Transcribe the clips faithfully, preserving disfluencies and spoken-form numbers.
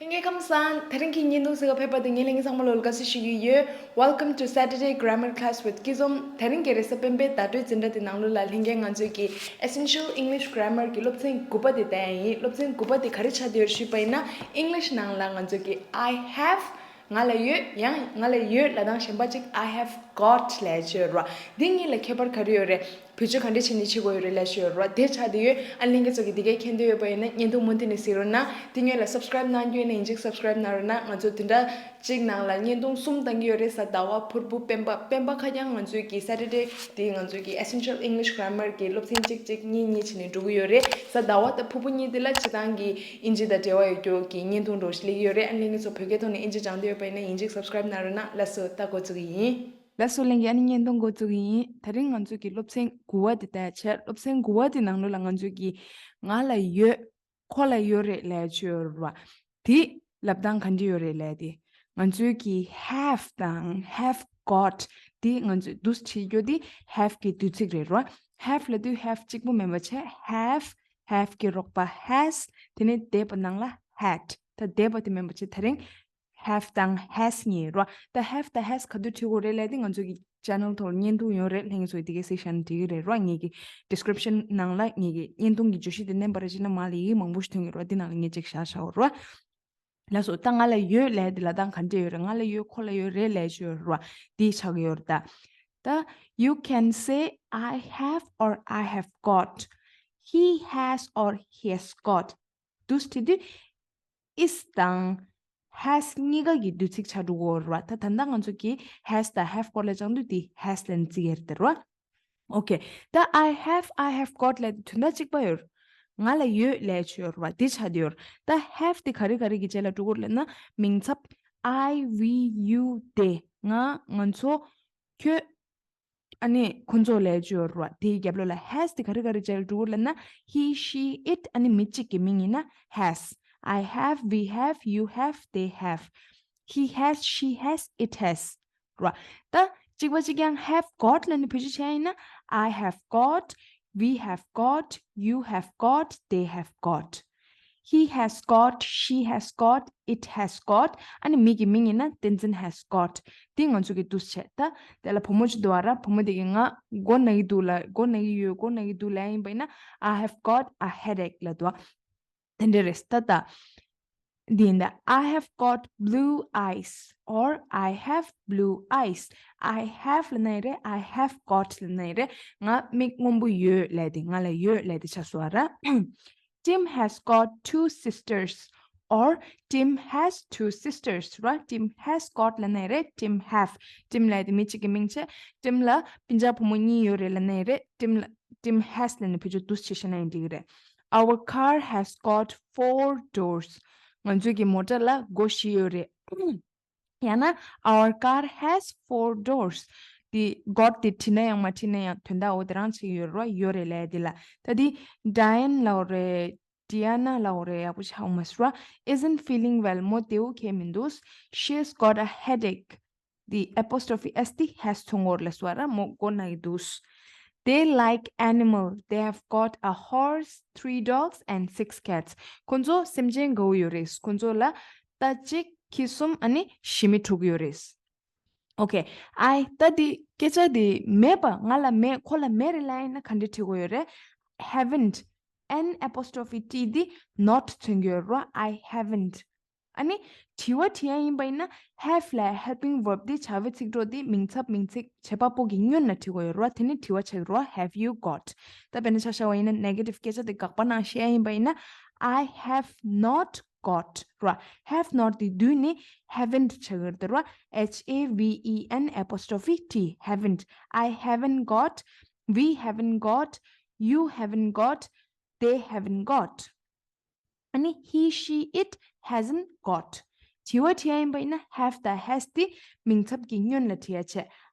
ལྷན་རྒྱས་ཁམས་བཟང་། དེ་རིང་གི་བརྙན་ཐུང་གཟིགས་ག་ཕེབས་པ་དེ་ངས་ལྷན་རྒྱས་ཚང་མ་ལོ་ལ་དགའ་བསུ་ཞུ་གི་ཡོད། Welcome to Saturday Grammar Class with Kizom. དེ་རིང་གི་རེས་གཟའ་སྤེན་པའི་བརྡ་སྤྲོད་འཛིན་གྲྭ་དེ་ནང་ལོ་ལ་ལྷན་རྒྱས་ང་ཚོས་ཀྱི་Essential English Grammar གི་སློབ་ཚན་དགུ་པ་དེ་བལྟ་ཡ་ཡིན། སློབ་ཚན་དགུ་པ་དེ་ག་རེ་ཆགས་བསྡད་ཡོད་ཞུས་པ་ཡིན་ན། English ནང་ལ་ང་ཚོས་ཀྱི་I have ང་ལ་ཡོད། ཡང་ང་ལ་ཡོད་ལབ་སྟངས་གཞན་པ་གཅིག I have got ལབ་ཡ་ཅིག་ཡོད་རེད་བ། འདི་གཉིས་ལ་ཁྱད་པར་ག་རེ་ཡོད་རེད། བེད་སྤྱོད་ག་འདྲ་བྱས་ནས་བྱེད་དགོས་ཡོད་རེད་ལབ་ཡ་ཅིག་ཡོད་རེད་བ། དེ་ཆགས་བསྡད་ཡོད། ཨ་ལྷན་རྒྱས་ཚོ་གིས་འདི་གའི་མཁྱེན་འདོད་ཡོད་པ་ཡིན་ན་བརྙན་ཐུང་མུ་མཐུད་ནས་གཟིགས་རོགས་གནང་། འདི་སྔོན་ལ་subscribe གནང་རྒྱུ་ཡིན་ན་ཡིན་གཅིག་subscribe གནང་རོགས་གནང་། ང་ཚོ་བདུན་ཕྲག་གཅིག་ནང་ལ་བརྙན་ཐུང་གསུམ་བཏང་གི་ཡོད་རེད། གཟའ་ཟླ་བ། ཕུར་བུ། སྤེན་པ། སྤེན་པ་ཁ་རྐྱང་ང་ཚོའི་གི་Saturday དེ་ང་ཚོའི་གི་Essential English Grammar གི་སློབ་ཚན་གཅིག་གཅིག་གཉིས་གཉིས་བྱས་ནས་འགྲོ་གི་ཡོད་རེད། གཟའ་ཟླ་བ་དང་ཕུར་བུ་གཉིས་དེ་ལ་སྤྱིར་བཏང་གི་དབྱིན་ཇི་དང་འབྲེལ་བ་ཡོད་རྒྱུ་གི་བརྙན་ཐུང་འདྲ་བོ་ཞིག་སླེབས་ཀྱི་ཡོད་རེད། ཨ་ལྷན་རྒྱས་ཚོ་བོད་སྐད་ཐོག་ནས་དབྱིན་ཇི་སྦྱང་འདོད་ཡོད་པ་ཡིན་ན་ཡིན་གཅིག་subscribe གནང་རོགས་གནང་། ལགས་སོ། ད་འགོ་བཙུགས་ཀྱི་ཡིན། ལགས་སོ་ལྷན་རྒྱས། ཨ་ནི་བརྙན་ཐུང་འགོ་བཙུགས་ཀྱི་ཡིན། དེ་རིང་ང་ཚོའི་གི་སློབ་ཚན་དགུ་པ་དེ་བལྟ་ཡ་ཆེད། སློབ་ཚན་དགུ་པ་དེ་ནང་ལོ་ལ་ང་ཚོའི་གི་ང་ལ་ཡོད། ཁོ་ལ་ཡོད་རེད་ལབ་ཡ་ཅིག་ཡོད་རེད་བ། དེ་ལབ་སྟངས་ག་འདྲ་ཡོད་རེད་ལབ་དེ། ང་ཚོའི་གི་have དང་have got དེ་ང་ཚོས་འདུག་སེ་བྲིས་རྒྱུ་དེ་have གི་དུས་ཚིགས་རེད་རེད་བ། Have ལབ་དུས་have གཅིག་པོ་མིན་པ་བྱས། Have, have གི་རོགས་པ་has། དེ་ནས་འདས་པ་ནང་ལ་had། ད་འདས་པ་དེ་མིན་པ་བྱས། དེ་རིང་have དང་has གཉིས་རེད་བ། ད་have དང་has ག་དུས་བྲིས་དགོས་རེད་ལབ་དེ་ང་ཚོའི་གི channel ཐོག་ལ་བརྙན་ཐུང་ཡོད་རེད། ལྷན་རྒྱས་ཚོས་དེ་གའི་གཟིགས་བཞག་ན་འགྲིག་གི་རེད་རེད་བ། ངེད་ཀྱི་description ནང་ལ་ངེད་ཀྱི་བརྙན་ཐུང་གི་བརྗོད་གཞི་དེ་མནན་པ་རེད་བྱས་ན་མར་ལ་ཡི་གེ་མང་པོ་ཞིག་ཐོན་གྱི་རེད་བ། འདི་ནང་ལ་ངས་ཅིག་བཞག་བཞག་ཡོད་རེད་བ། ལགས་སོ། ད་ང་ལ་ཡོད་ལབ་དེ་ལབ་སྟངས་ག་འདྲ་ཡོད་རེད། ང་ལ་ཡོད། ཁོ་ལ་ཡོད་རེད་ལབ་ཡ་ཅིག་ཡོད་རེད་བ། འདི་ཆགས་ཀྱི་ཡོད་རེད་ད། ད་you can say I have or I have got, he has or he has got འདུག་སེ་བྲིས་དུས་is དང་has གཉིས་ཀ་གི་དུས་ཚིགས་ཆགས་འགྲོ་གི་ཡོད་རེད་བ། ད་ད་ལྟ་ང་ཚོ་གིས་has དང་have got ལབ་སྦྱང་དུས་དེ་has ལབ་ནས་བརྩི་གི་རེད་ད་རེད་བ། Okay. ད་I have, I have got ལབ་དེ་དོན་དག་གཅིག་པ་ཡོད་རེད། ང་ལ་ཡོད་ལབ་ཡ་ཅིག་ཡོད་རེད་བ། དེ་ཆགས་བསྡད་ཡོད་རེད། ད་have དེ་ག་རེ་ག་རེ་གི་རྗེས་ལ་འགྲོ་གི་རེད་ལབ་ན། མིང་ཚབ་I, we, you, they། ང་། ང་ཚོ། ཁྱོད། ཨ་ནི་ཁོ་ཚོ་ལབ་ཡ་ཅིག་ཡོད་རེད་བ། དེའི་རྒྱབ་ལོགས་ལ་has དེ་ག་རེ་ག་རེ་རྗེས་ལ་འགྲོ་གི་རེད་ལབ་ན། He, she, it ཨ་ནི་མི་གཅིག་གི་མིང་ཡིན་ན་has། I have, we have, you have, they have། He has, she has, it has རེད་བ། ད་གཅིག་པ་གཅིག་རྐྱང་have got ལབ་ནས་བེད་སྤྱོད་བྱས་ཡིན་ན། I have got, we have got, you have got, they have got། He has got, she has got, it has got ཨ་ནི་མི་གི་མིང་ཡིན་ན་བསྟན་འཛིན་has got། འདི་ང་ཚོ་གིས་འདུག་སེ་བྱས། ད་དེ་ལ་བུ་མོ་ཅིག་འདུག་བ་ར། བུ་མོ་དེ་གིས་ང་མགོ་ན་གི་འདུག་ལབ། མགོ་ན་གི་ཡོད། མགོ་ན་གི་འདུག་ལབ་ཡ་ཡིན་པ་ཡིན་ན། I have got a headache ལབ་འདུག་བ། དེ་འདྲ་རེད། ད་ད། འདི་ཡིན་ད། I have got blue eyes or I have blue eyes. I have ལབ་ན་ཡང་རེད། I have got ལབ་ན་ཡང་རེད། ང་མིག་སྔོན་པོ་ཡོད་ལབ་དེ། ང་ལ་ཡོད་ལབ་དེ་ཆགས་སོང་བ་ར། Tim has got two sisters or Tim has two sisters ར། Tim has got ལབ་ན་ཡང་རེད། Tim have Tim ལབ་དེ་མི་གཅིག་གི་མིང་བྱས། Tim ལ་སྤུན་ཀྱག་བུ་མོ་གཉིས་ཡོད་རེད་ལབ་ན་ཡང་རེད། Tim ལ། Tim has ལབ་ནས་བེད་སྤྱོད་འདུག་སེ་བྱས་ན་ཡང་འགྲིག་གི་རེད། Our car has got four doors. ང་ཚོའི་གི་མོ་ཊ་ལ་སྒོ་བཞི་ཡོད་རེད། ཡང་ན། Our car has four doors. དེ་got དེ་བྲིས་ན་ཡང་མ་བྲིས་ན་ཡང་དོན་དག་འོ་དེ་རང་ཆགས་ཀྱི་ཡོད་རེད་བ། ཡོད་རེད་ལབ་ཡ་དེ་ལ། ད་དེ་Diane ལབ་དགོས་རེད། Diana ལབ་དགོས་རེད། ཡག་པོ་ཆགས་མ་སོང་བ། Isn't feeling well. མོ་བདེ་པོ་ཁེལ་མི་འདུག She's got a headache. དེ་apostrophe S དེ་has ཐོན་གྱི་ཡོད་རེད་ལབ་སོང་བ་ར། མོ་མགོ་ན་གི་འདུག They like animal. They have got a horse, three dogs and six cats. ཁོ་ཚོ་སེམས་ཅན་དགའ་པོ་ཡོད་རེད། ཁོ་ཚོ་ལ་རྟ་གཅིག་ཁྱི་གསུམ་ཨ་ནི་ཞི་མི་དྲུག་ཡོད་རེད། Okay. I ད་དེ་སྐད་ཆ་དེ་མེད་པ། ང་ལ་མེད། ཁོ་ལ་མེད་རེད་ལབ་ཡིན་ན་ག་འདྲ་བྲིས་དགོས་ཡོད་རེད། Haven't. N apostrophe T དེ་not མཚོན་གྱི་ཡོད་རེད་བ། I haven't. ཨ་ནི་དྲི་བ་དྲི་ཡ་ཡིན་པ་ཡིན་ན་have ལ་helping verb དེ་བྱ་བའི་ཚིག་གྲོགས་དེ་མིང་ཚབ་མིང་ཚིག་བྱེད་པ་པོ་གི་སྔོན་ལ་བྲིས་དགོས་ཡོད་རེད་བ། དེ་ནི་དྲི་བ་ཆགས་ཀྱི་རེད་བ། Have you got? ད་དཔེར་ན་ཆ་བཞག་པ་ཡིན་ན་negative སྐད་ཆ་དེ་དགག་པ་ནང་བཤད་ཡ་ཡིན་པ་ཡིན་ན། I have not got ར། Have not དེ་དུས་ནི་haven't ཆགས་ཀྱི་རེད་བ། H A V E N apostrophe T, haven't. I haven't got, we haven't got, you haven't got, they haven't got. ཨ་ནི་he, she, it hasn't got. དྲི་བ་དྲི་ཡ་ཡིན་པ་ཡིན་ན་have དང་has དེ་མིང་ཚབ་ཀྱི་སྔོན་ལ་བྲིས་ཡ་བྱས།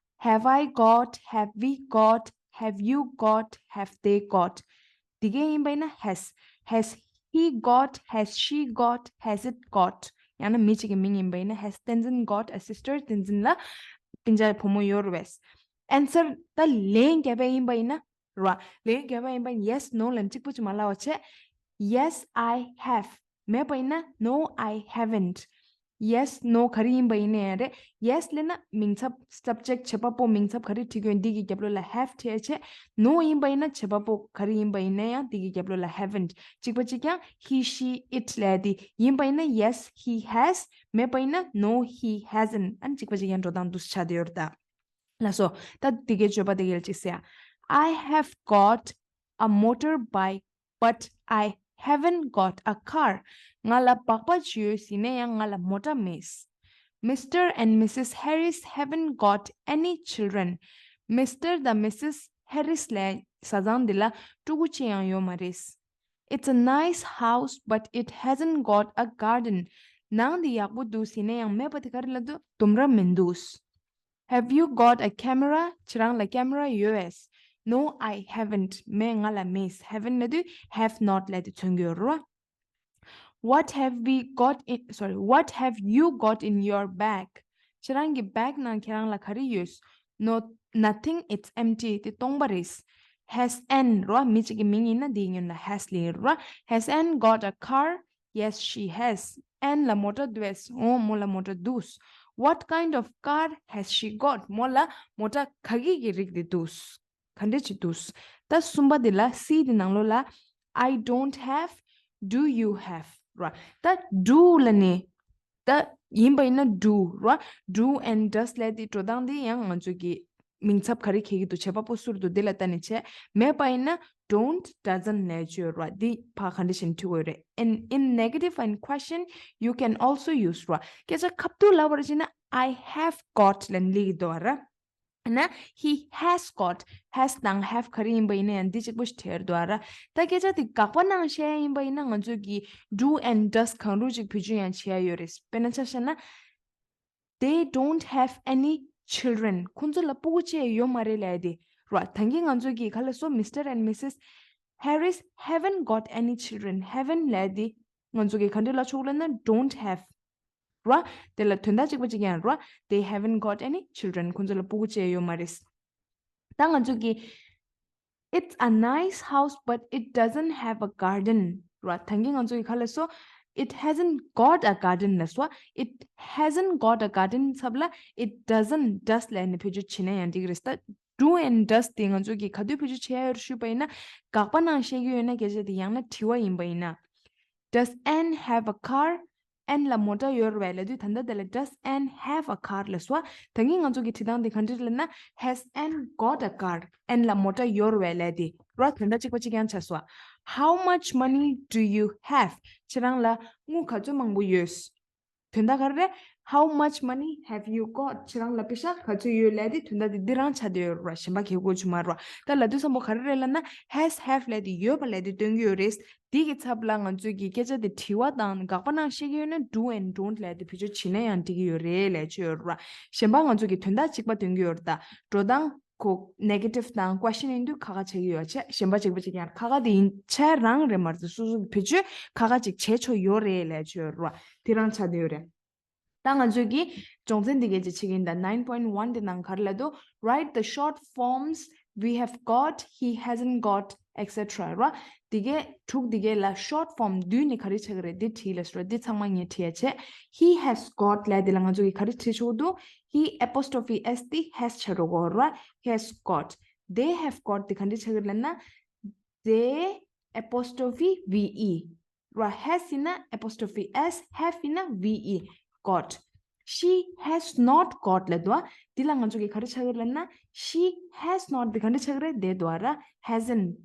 Have I got? Have we got? Have you got? Have they got? དེ་གས་ཡིན་པ་ཡིན་ན་has. Has he got? Has she got? Has it got? ཡང་ན་མི་གཅིག་གི་མིང་ཡིན་པ་ཡིན་ན། Has བསྟན་འཛིན་got a sister? བསྟན་འཛིན་ལ་སྤུན་ཀྱག་བུ་མོ་ཡོད་རེད་པས། Answer ད་ལན་བརྒྱབ་པ་ཡིན་པ་ཡིན་ན་ར། ལན་བརྒྱབ་པ་ཡིན་པ་ཡིན་yes, no ལབ་ནས་གཅིག་པོ་ཅིག་མ་ལབ་པ་བྱས། Yes, I have. མེད་པ་ཡིན་ན no, I haven't. Yes, no ག་རེ་ཡིན་པ་ཡིན་ན་ཡང་རེད། Yes ལབ་ན་མིང་ཚབ་subject བྱེད་པ་པོ་མིང་ཚབ་ག་རེ་བྲིས་དགོས་འདི་གི་རྒྱབ་ལོགས་ལ་have བྲིས་བྱས། No ཡིན་པ་ཡིན་ན་བྱེད་པ་པོ་ག་རེ་ཡིན་པ་ཡིན་ན་ཡང་འདི་གི་རྒྱབ་ལོགས་ལ་haven't། གཅིག་པ་གཅིག་རྐྱང་he, she, it ལབ་དེ་ཡིན་པ་ཡིན་ན་yes, he has། མེད་པ་ཡིན་ན no, he hasn't། ཨ་ནི་གཅིག་པ་གཅིག་རྐྱང་འགྲོ་སྟངས་འདུག་སེ་ཆགས་བསྡད་ཡོད་རེད་ད། ལགས་སོ། ད་འདི་གའི་བརྗོད་པ་དེ་ག་ལ་ཅིག་གཟིགས་ཨ། I have got a motorbike, but I haven't got a car. ང་ལ་སྦག་སྦག་ཅིག་ཡོད་ཟེར་ན་ཡང་ང་ལ་མོ་ཊ་མེད། Mister and Missus Harris haven't got any children. Mister དང་Missus Harris ལའི་བཟའ་ཚང་འདི་ལ་ཕྲུ་གུ་གཅིག་ཡང་ཡོད་མ་རེད། It's a nice house, but it hasn't got a garden. ནང་འདི་ཡག་པོ་འདུག་ཟེར་ན་ཡང་མེད་པ་དེ་ག་རེ་ལབ་འདུག་ལྡུམ་ར་མི་འདུག Have you got a camera? ཁྱེད་རང་ལ་ཀེ་མ་ར་ཡོད་པས། No, I haven't. མེད། ང་ལ་མེད། Haven't ལབ་དུས་have not ལབ་དེ་མཚོན་གྱི་ཡོད་རེད། What have we got in, sorry, what have you got in your bag? ཁྱེད་རང་གི་bag ནང་ཁྱེད་རང་ལ་ག་རེ་ཡོད། No, nothing, it's empty. དེ་སྟོང་པ་རེད། Has Ann རོ། མི་གཅིག་གི་མིང་ཡིན་ན་དེའི་སྔོན་ལ་has ལེན་རོ། Has Ann got a car? Yes, she has. Ann ལ་མོ་ཊ་འདུག་གས། འོང་། མོ་ལ་མོ་ཊ་འདུག What kind of car has she got? མོ་ལ་མོ་ཊ་ག་གི་གི་རིགས་དེ་འདུག་ག་འདྲ་ཅིག་འདུག་ད་གསུམ་པ་དེ་ལ་C དེ་ནང་ལོགས་ལ། I don't have, do you have? ར། ད་do ལ་ནི། ད་ཡིན་པ་ཡིན་ན་do ར། Do and does ལབ་དེ་འགྲོ་སྟངས་དེ་ཡང་ང་ཚོ་གི་མིང་ཚབ་ག་རེ་འཁྱེར་གྱི་འདུག་བྱེད་པ་པོ་སུ་རེད་འདུག་དེ་ལ་ལྟ་ནས་བྱས། མེད་པ་ཡིན་ན་don't, doesn't ལབ་ཡ་ཡོད་ར། དེ་ཕར་ག་འདྲ་བྱས་ནས་འབྲི་དགོས་རེད། And in negative and question, you can also use ར། སྐད་ཆ་ཁ་ཐུག་ལབ་པར་བྱས་ན། I have got ལབ་ནས་སླེབས་ཀྱི་འདུག་ར། ན། He has got. Has དང་have ག་རེ་ཡིན་པ་ཡིན་ན་ཡང་འདི་གཅིག་པོ་ཞིག་བྲིས་འདུག་ར། ད་སྐད་ཆ་དེ་དགག་པ་གནང་བཤད་ཡ་ཡིན་པ་ཡིན་ན་ང་ཚོས་ཀྱི་do and does གང་རུང་ཅིག་བེད་སྤྱོད་ཡང་བྱེད་ཡ་ཡོད་རེད། དཔེར་ན་ཆ་བཞག་ན། They don't have any children. ཁོང་ཚོ་ལ་སྤུ་གུ་བཅས་ཡོད་མ་རེད་ལབ་ཡ་དེ་ར། ད་གིན་ང་ཚོས་ཀྱི་ག་ལ་སོ། Mister and Missus Harris haven't got any children. Haven't ལབ་ཡ་དེ་ང་ཚོས་ཀྱི་ག་འདྲ་ལབ་ཆོག་ལབ་ན་don't have ར། དེ་ལ་དོན་དག་གཅིག་པ་གཅིག་རྐྱང་ར། They haven't got any children. ཁོང་ཚོ་ལ་སྤུ་གུ་བཅས་ཡོད་མ་རེད། ད་ང་ཚོས་ཀྱི It's a nice house, but it doesn't have a garden ར། ད་གིན་ང་ཚོས་ཀྱི་ག་ལ་སོ། It hasn't got a garden ལབ་སོ། It hasn't got a garden ཚབ་ལ་it doesn't, does ལབ་ནས་བེད་སྤྱོད་བྱེད་ན་ཡང་འགྲིག་གི་རེད། ད་do and does དེ་ང་ཚོས་ཀྱི་ག་དུས་བེད་སྤྱོད་བྱེད་ཡ་ཡོད་ཞུས་པ་ཡིན་ན། དགག་པ་གནང་བཤད་ཀྱི་ཡོད་ན་སྐད་ཆ་དེ། ཡང་ན་དྲི་བ་ཡིན་པ་ཡིན་ན། Does Anne have a car? Anne ལ་མོ་ཊ་ཡོད་རེད་པས་ལབ་དུས་ད་ལྟ་དེ་ལ་Does Anne have a car ལབ་སོ། ད་གིན་ང་ཚོ་གི་དྲི་སྟངས་དེ་ག་འདྲ་ལབ་ན། Has Anne got a car? Anne ལ་མོ་ཊ་ཡོད་རེད་པས་ལབ་དེ་ར། དོན་དག་གཅིག་པ་གཅིག་རྐྱང་ཆགས་སོ། How much money do you have? ཁྱེད་རང་ལ་དངུལ་ག་ཚོད་མང་པོ་ཡོད། དོན་དག་ག་རེ་རེད། How much money have you got? ཁྱེད་རང་ལ་པེ་ཤ་ག་ཚོད་ཡོད་ལབ་དེ་དོན་དག་དེ་འདི་རང་ཆགས་བསྡད་ཡོད་ར། གཞན་པ་གལ་དགོས་ཀྱི་མ་རེད། ད་ལབ་དུས་ཙམ་པ་ག་རེ་རེད་ལབ་ན། Has, have ལབ་དེ་ཡོད་པ་ལབ་དེ་སྟོན་གྱི་ཡོད་རེད། དེ་གི་ཚབ་ལ་ང་ཚོས་ཀྱི་སྐད་ཆ་དེ་དྲི་བ་དང་དགག་པ་གནང་ཤེས་ཀྱི་ཡོད་ན་do and don't ལབ་དེ་བེད་སྤྱོད་བྱེད་ན་ཡང་འགྲིག་གི་ཡོད་རེད་ལབ་ཀྱི་ཡོད་ར། གཞན་པ་ང་ཚོས་ཀྱི་དོན་དག་གཅིག་པ་སྟོན་གྱི་ཡོད་རེད། ད་འགྲོ་སྟངས་ཁོ་negative དང་question ཡིན་དུས་ཁ་ཁ་བྱེད་ཀྱི་ཡོད་ཆེ། གཞན་པ་གཅིག་པ་གཅིག་ཡང་ཁ་ཁ་དེ་ཡིན་ཆེ་རང་རེད་མ་རེད། སོ་སོ་གི་བེད་སྤྱོད་ཁ་ཁ་ཅིག་བྱེད་ཆོག་ཡོད་རེད་ལབ་ཀྱི་ཡོད་ར། དེ་རང་ཆགས་བསྡད་ཡོད་རེད། ད་ང་ཚོས་ཀྱི་སྦྱོང་ཚན་འདི་གའི་ཅིག་བྱེད་ཀྱི་ཡིན། ད་nine point one དེ་ནང་ག་རེ་ལབ་འདུག Write the short forms. We have got, he hasn't got, et cetera ར། འདི་གའི་དྲུག་འདི་གའི་ལ་short form བསྡུས་ནས་ག་རེ་ཆགས་ཀྱི་རེད། འདི་བྲིས་ལབ་སོ། འདི་ཚང་མ་ངས་བྲིས་ཡ་བྱས། He has got ལབ་དེ་ལ་ང་ཚོ་གིས་ག་རེ་བྲིས་ཆོག་འདུག He apostrophe S དེ་has ཆགས་འགྲོ་གི་ར། He has got. They have got དེ་ག་འདྲ་ཆགས་ཀྱི་རེད་ལབ་ན། They apostrophe V E ར། Has ཡིན་ན་apostrophe S, have ཡིན་ན V E, got. She has not got ལབ་འདུག་འདི་ལ་ང་ཚོ་གིས་ག་རེ་ཆགས་ཀྱི་རེད་ལབ་ན། She has not འདི་ག་འདྲ་ཆགས་ཀྱི་རེད། དེ་འདུག་ར། Hasn't,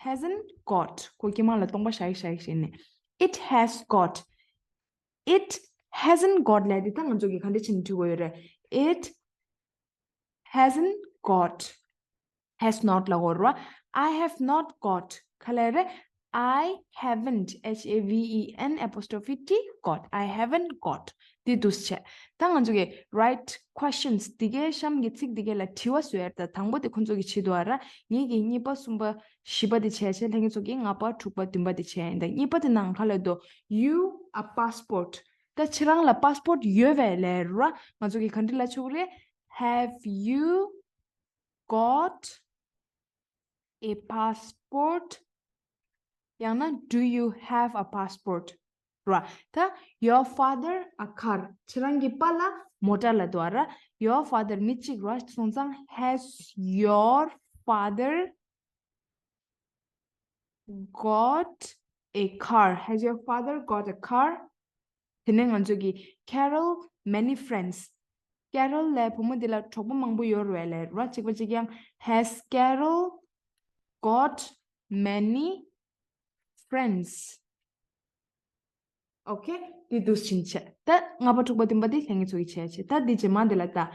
hasn't got. ཁོ་ཀྱི་མ་ལ་སྟོང་པ་བཞག་གི་བཞག་གི་བྱས་ནས། It has got. It hasn't got ལབ་དེ་ད་ང་ཚོ་གིས་ག་འདྲ་བྱས་ནས་འབྲི་དགོས་ཡོད་རེད། It hasn't got, has not ལབ་དགོས་རེད་བ། I have not got ག་ལབ་རེད། I haven't, H A V E N apostrophe T, got. I haven't got. འདི་འདུག་སེ་བྱས། ད་ང་ཚོ་གིས་write questions འདི་གའི་གཤམ་གྱི་ཚིག་འདི་གའི་ལ་དྲི་བ་བཟོ་ཡ་རེད། ད་དང་པོ་དེ་ཁོ་ཚོ་གིས་བྱེད་འདུག་ཨ་ར། ངེད་ཀྱིས་གཉིས་པ་གསུམ་པ་བཞི་པ་དེ་བྱས་བྱས། ལྷན་རྒྱས་ཚོ་གིས་ལྔ་པ་དྲུག་པ་བདུན་པ་དེ་བྱས་ཡིན། ད་གཉིས་པ་དེ་ནང་ག་ལབ་འདུག You a passport. ད་ཁྱེད་རང་ལ་passport ཡོད་པས་ལབ་ར། ང་ཚོ་གིས་ག་འདྲ་ལབ་ཆོག་གི་རེད། Have you got a passport? ཡང་ན do you have a passport? ར། ད་your father a car. ཁྱེད་རང་གི་པཱ་ལགས་མོ་ཊ་ལབ་འདུག་ར། Your father མི་གཅིག་ར་སོང་ཙང་has your father got a car? Has your father got a car? དེ་ནས་ང་ཚོ་གི་Carol many friends. Carol ལ་བུ་མོ་འདི་ལ་གྲོགས་པོ་མང་པོ་ཡོད་རེད་ལབ་ར། གཅིག་པ་གཅིག་རྐྱང་། Has Carol got many friends? Okay, འདི་འདུག་སེ་བྱས། ད་ལྔ་པ་དྲུག་པ་བདུན་པ་འདི་ལྷན་རྒྱས་ཚོ་གི་བྱས་བྱས། ད་འདི་རྗེས་མ་འདི་ལ་ད།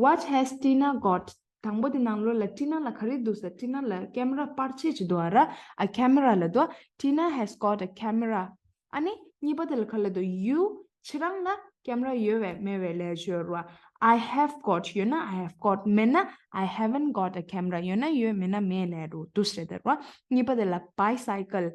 What has Tina got? དང་པོ་དེ་ནང་ལོགས་ལ་ཊི་ན་ལ་ག་རེ་འདུག་ཟེར། ཊི་ན་ལ་ཀེམ་ར་པར་ཆས་ཅིག་འདུག་ར། A camera ལབ་འདུག Tina has got a camera. ཨ་ནི་གཉིས་པ་དེ་ལ་ག་རེ་ལབ་འདུག you ཁྱེད་རང་ལ་ཀེམ་ར་ཡོད་པས་མེད་པས་ལབ་ཡོད་ར། I have got ཡོད་ན་I have got མེད་ན་I haven't got a camera. ཡོད་ན་ཡོད་མེད་ན་མེད་ལབ་ར། འདུག་སེ་རེད་ད་ར། གཉིས་པ་དེ་ལ་bicycle.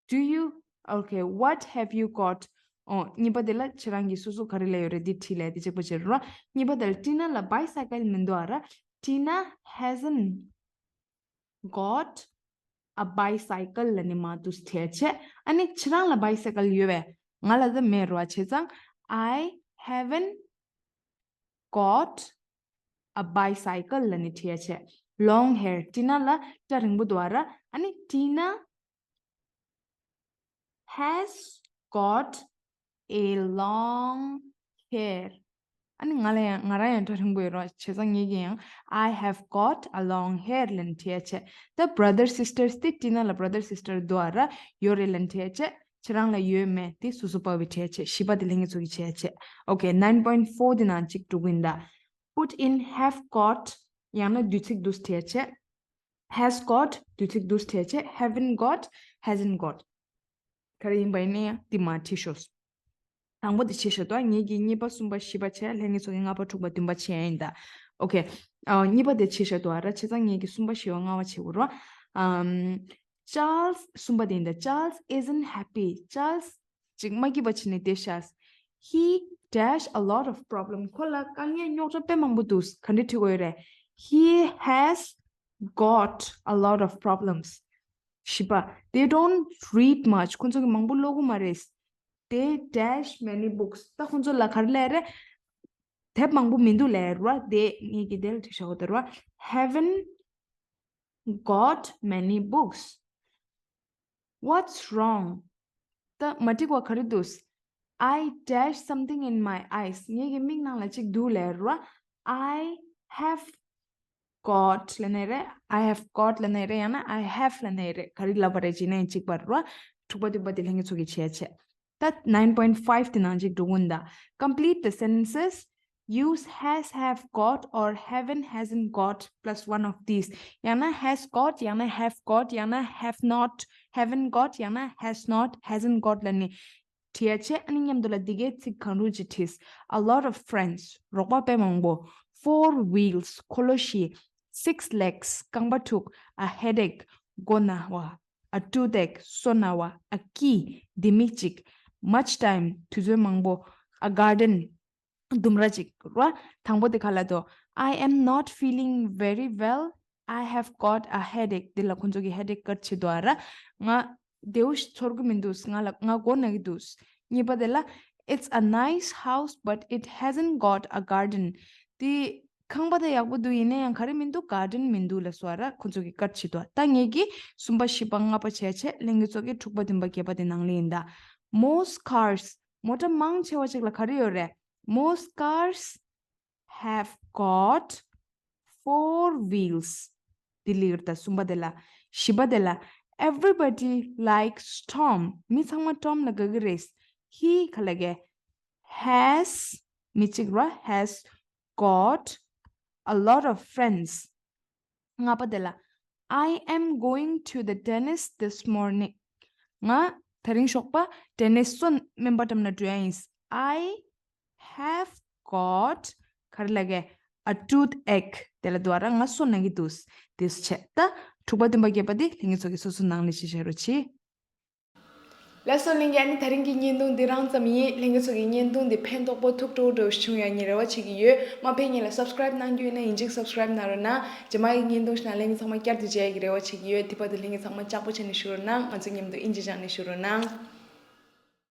Do you? Okay, what have you got? ཨོ། གཉིས་པ་དེ་ལ་ཁྱེད་རང་གིས་སོ་སོ་ག་རེ་ལབ་ཡོད་རེད་འདི་བྲིས་ལབ་དེ་གཅིག་པ་བྱེད་རོགས། གཉིས་པ་དེ་ལ་ཊི་ན་ལ་bicycle མི་འདུག་ཨ་ར། Tina hasn't got a bicycle ལབ་ནི་མ་འདུག་བྲིས་བྱས། ཨ་ནི་ཁྱེད་རང་ལ་bicycle ཡོད་པས། ང་ལ་ད་མེད་རོགས། བྱས་ཙང་I haven't got a bicycle ལབ་ནི་བྲིས་བྱས། Long hair. ཊི་ན་ལ་སྐྲ་རིང་པོ་འདུག་ཨ་ར། ཨ་ནི་ཊི་ན has got a long hair. ཨ་ནི་ང་ལ་ཡང་ང་རང་ཡང་སྐྲ་རིང་པོ་ཡོད་ར། བྱས་ཙང་ངེད་ཀྱི་ཡང་I have got a long hair ལབ་ནི་བྲིས་བྱས། ད་brother sisters དེ་ཊི་ན་ལ་brother sister འདུག་ཨ་ར། ཡོད་རེད་ལབ་ནི་བྲིས་བྱས། ཁྱེད་རང་ལ་ཡོད་མེད་དེ་སོ་སོ་དཔའ་བོས་བྲིས་བྱས། བཞི་པ་དེ་ལྷན་རྒྱས་ཚོ་གིས་བྲིས་བྱས། Okay, nine point four དེ་ནང་གཅིག་འགྲོ་གི་ཡིན་ད། Put in have got ཡང་ན་དུས་ཚིགས་འདུག་སེ་བྲིས་བྱས། Has got དུས་ཚིགས་འདུག་སེ་བྲིས་བྱས། Haven't got, hasn't got. ག་རེ་ཡིན་པ་ཡིན་ན་ཡང་འདི་མར་བྲིས་ཤོག་དང་པོ་དེ་བྱས་ཤོག་ད། ངེད་ཀྱིས་གཉིས་པ་གསུམ་པ་བཞི་པ་བྱས། ལྷན་རྒྱས་ཚོ་གིས་ལྔ་པ་དྲུག་པ་བདུན་པ་བྱས་ཡིན་ད། Okay. ཨ། གཉིས་པ་དེ་བྱས་ཤོག་ད་ར། བྱས་ཙང་ངེད་ཀྱིས་གསུམ་པ་བཞི་པ་ལྔ་པ་བྱེད་དགོས་ར། ཨམ། Charles གསུམ་པ་དེ་ཡིན་ད། Charles isn't happy. Charles ཅིག་མ་སྐྱིད་པ་བྱས་ནས་བསྡད་ཤག He dash a lot of problem. ཁོ་ལ་དཀའ་ངལ་རྙོག་དྲ་དཔེ་མང་པོ་འདུག་ག་འདྲ་བྲིས་དགོས་ཡོད་རེད། He has got a lot of problems. བཞི་པ། They don't read much. ཁོ་ཚོ་གིས་མང་པོ་ཀློག་གི་མ་རེད། They dash many books. ད་ཁོ་ཚོ་ལ་ག་རེ་ལབ་རེད། དེབ་མང་པོ་མི་འདུག་ལབ་ར། དེ་ངེད་ཀྱིས་དེ་ལ་བྲིས་བཞག་གོ་དེ་ར། Haven't got many books. What's wrong? ད་མ་འགྲིག་པ་ག་རེ་འདུག I dash something in my eyes. ངེད་ཀྱི་མིག་ནང་ལ་གཅིག་འདུག་ལབ་ར། I have got ལབ་ནའི་རེད། I have got ལབ་ནའི་རེད། ཡང་ན་I have ལབ་ནའི་རེད། ག་རེ་ལབ་པ་རེད་ཅེ་ན་ཡང་གཅིག་པ་ར། དྲུག་པ་བདུན་པ་དེ་ལྷན་རྒྱས་ཚོ་གིས་བྱས་བྱས། ད་nine point five དེ་ནང་གཅིག་འགྲོ་གི་ཡིན་ད། Complete the sentences. Use has, have got or haven't, hasn't got plus one of these. ཡང་ན་has got ཡང་ན་have got ཡང་ན་have not, haven't got ཡང་ན་has not, hasn't got ལབ་ནི་བྲིས་བྱས། ཨ་ནི་མཉམ་དུ་ལ་འདི་གའི་ཚིག་གང་རུང་ཅིག་བྲིས། A lot of friends. རོགས་པ་དཔེ་མང་པོ། Four wheels. འཁོར་ལོ་བཞི། Six legs. རྐང་པ་དྲུག A headache. མགོ་ན་བ། A toothache. སོ་ན་བ། A key. ལྡེ་མིག་ཅིག Much time. དུས་ཚོད་མང་པོ། A garden. ལྡུམ་ར་ཅིག་ར། དང་པོ་དེ་ག་ལབ་འདུག I am not feeling very well. I have got a headache. དེ་ལ་ཁོང་ཚོ་གིས་headache ག་རེ་བྲིས་འདུག་ཨ་ར། ང་བདེ་པོ་ཞིག་ཚོར་གི་མི་འདུག་ང་ལ་ང་མགོ་ན་གི་འདུག་གཉིས་པ་དེ་ལ། It's a nice house, but it hasn't got a garden. དེ་ཁང་པ་དེ་ཡག་པོ་འདུག་ཡིན་ན་ཡང་ག་རེ་མི་འདུག garden མི་འདུག་ལབ་སོང་ཨ་ར། ཁོང་ཚོ་གིས་ག་རེ་བྲིས་འདུག་ད་ངེད་ཀྱིས་གསུམ་པ་བཞི་པ་ལྔ་པ་བྱས་བྱས། ལྷན་རྒྱས་ཚོ་གིས་དྲུག་པ་བདུན་པ་བརྒྱད་པ་དེ་ནང་ལ་ཡིན་ད། Most cars. མོ་ཊ་མང་ཆེ་བ་ཅིག་ལ་ག་རེ་ཡོད་རེད། Most cars have got four wheels. དེ་ལ་ཡོད་ད་གསུམ་པ་དེ་ལ། བཞི་པ་དེ་ལ། Everybody likes Tom. མི་ཚང་མ་Tom ལ་དགའ་གི་རེད། He ག་ལབ་གི has མི་གཅིག་ར། Has got a lot of friends. ལྔ་པ་དེ་ལ། I am going to the dentist this morning. ང་དེ་རིང་ཞོགས་པ་dentist སོ་སྨན་པ་འགྲམ་ལ་འགྲོ་ཡ་ཡིན། I have got ག་རེ་ལབ་གི a toothache. དེ་ལ་འདུག་ཨ་ར། ང་སོ་ན་གི་འདུག་དེ་བྱས། ད་དྲུག་པ་བདུན་པ་བརྒྱད་པ་དེ་ལྷན་རྒྱས་ཚོ་གིས་སོ་སོ་ནང་ལ་བྲིས་བཞག་རོགས་གྱིས། ལགས་སོ་ལྷན་རྒྱས། ཨ་ནི་དེ་རིང་གི་བརྙན་ཐུང་འདི་རང་ཙམ་ཡིན། ལྷན་རྒྱས་ཚོ་གི་བརྙན་ཐུང་འདི་ཕན་ཐོགས་པོ་ཐུགས་སྤྲོ་བོ་འདྲ་བོ་ཞིག་བྱུང་ཡ་ངས་རེ་བ་བྱེད་ཀྱི་ཡོད། མ་ཕེབས་སྔོན་ལ་སབ་སི་ཀ་རེབ་གནང་རྒྱུ་ཡིན་ན་ཡིན་གཅིག་སབ་སི་ཀ་རེབ་གནང་རོགས་གནང་། རྗེས་མ་གི་བརྙན་ཐུང་ཞིག་ནང་ལྷན་རྒྱས་ཚང་མ་བསྐྱར་དུ་མཇལ་ཡ་གི་རེ་བ་བྱེད་ཀྱི་ཡོད། དེ་བར་དུ་ལྷན་རྒྱས་ཚང་མ་ལྕགས་པོ་བྱས་ནས་བཞུགས་རོགས་གནང་། ང་ཚོ་མཉམ་དུ་ཨིན་ཇི་སྦྱངས་ནས་བཞུགས་རོགས་གནང་།